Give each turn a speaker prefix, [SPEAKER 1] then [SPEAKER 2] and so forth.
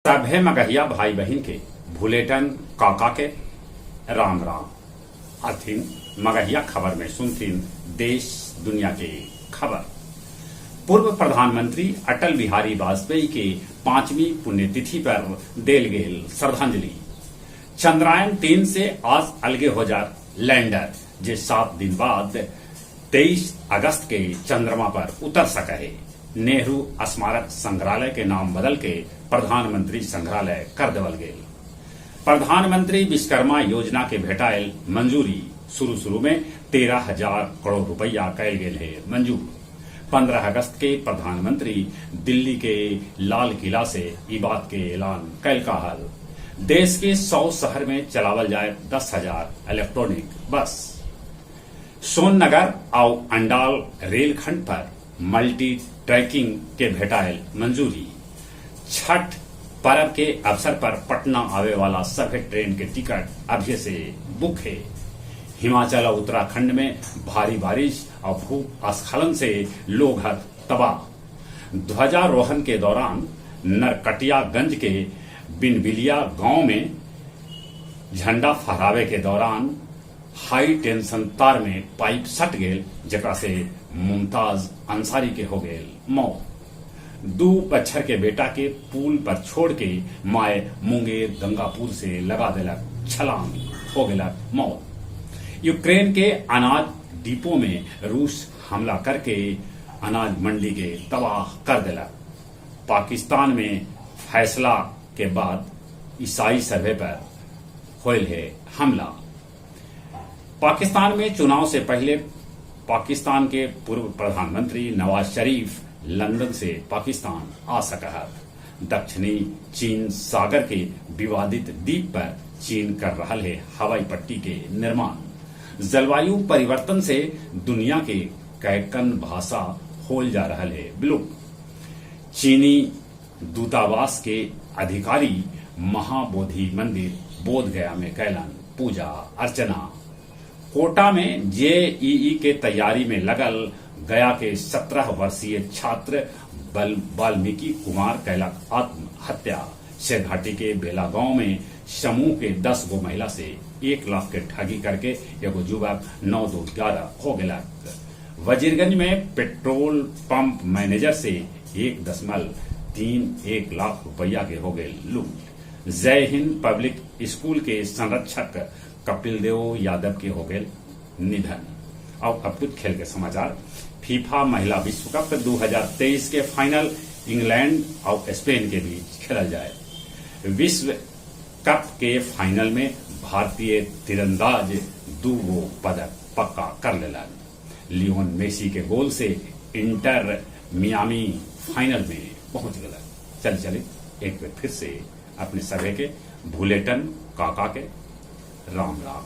[SPEAKER 1] सभे मगहिया भाई बहिन के भुलेटन काका के राम राम। अथिन मगहिया खबर में सुनथिन देश दुनिया के खबर। पूर्व प्रधानमंत्री अटल बिहारी वाजपेयी के पांचवीं पुण्यतिथि पर देल गेल श्रद्धांजलि। चंद्रयान 3 से आज अलगे हो जात लैंडर, जे 7 दिन बाद 23 अगस्त के चंद्रमा पर उतर सकऽ हे। नेहरू स्मारक संग्रहालय के नाम बदल के प्रधानमंत्री संग्रहालय कर देवल गेल। प्रधानमंत्री विश्वकर्मा योजना के भेटायल मंजूरी, शुरू शुरू में 13,000 करोड़ रुपया कैल गेल हे मंजूर। 15 अगस्त के प्रधानमंत्री दिल्ली के लाल किला से ई बात के ऐलान कैलका हल। देश के 100 शहर में चलावल जाए 10,000 इलेक्ट्रॉनिक बस। सोननगर आउ अंडाल रेलखंड पर मल्टी ट्रैकिंग के भेटायल मंजूरी। छठ पर्व के अवसर पर पटना आवे वाला सभे ट्रेन के टिकट अभिये से बुक हे। हिमाचल और उत्तराखंड में भारी बारिश और भूस्खलन से लोग हथ तबाह। ध्वजारोहण के दौरान नरकटियागंज के बिनबिलिया गांव में झंडा फहरावे के दौरान हाई टेंशन तार में पाइप सट गेल, जेकरा से मुमताज अंसारी के हो गेल मौत। 2 बच्छर के बेटा के पुल पर छोड़ के माय मुंगेर गंगापुर से लगा देलक छलांग, हो गेलक मौत। यूक्रेन के अनाज डिपो में रूस हमला करके अनाज मंडी के तबाह कर देलक। पाकिस्तान में फैसला के बाद ईसाई सर्वे पर होयल है हमला। पाकिस्तान में चुनाव से पहले पाकिस्तान के पूर्व प्रधानमंत्री नवाज शरीफ लंदन से पाकिस्तान आ सकहत। दक्षिणी चीन सागर के विवादित द्वीप पर चीन कर रहा है हवाई पट्टी के निर्माण। जलवायु परिवर्तन से दुनिया के कैकन भाषा होल जा रहा है विलुप्त। चीनी दूतावास के अधिकारी महाबोधि मंदिर बोध गया में कैलन पूजा अर्चना। कोटा में जेईई के तैयारी में लगल गया के 17 वर्षीय छात्र वाल्मीकि कुमार कैलक आत्महत्या। शेरघाटी के बेला गांव में समूह के 10 गो महिला से 1 लाख के ठगी करके एगो युवक 9-2-11 हो गेलक। वजीरगंज में पेट्रोल पंप मैनेजर से 1.31 लाख रुपया के हो गए लूट। जय हिंद पब्लिक स्कूल के संरक्षक कपिल देव यादव के हो गए निधन। और अब कुछ खेल के समाचार। फीफा महिला विश्व कप 2023 के फाइनल इंग्लैंड और स्पेन के बीच खेलल जाए। विश्व कप के फाइनल में भारतीय तीरंदाज 2 गो पदक पक्का कर लेलन। लियोन मेसी के गोल से इंटर मियामी फाइनल में पहुंच गया। चल चले एक बार फिर से अपने सभे के भुलेटन काका के राम राम।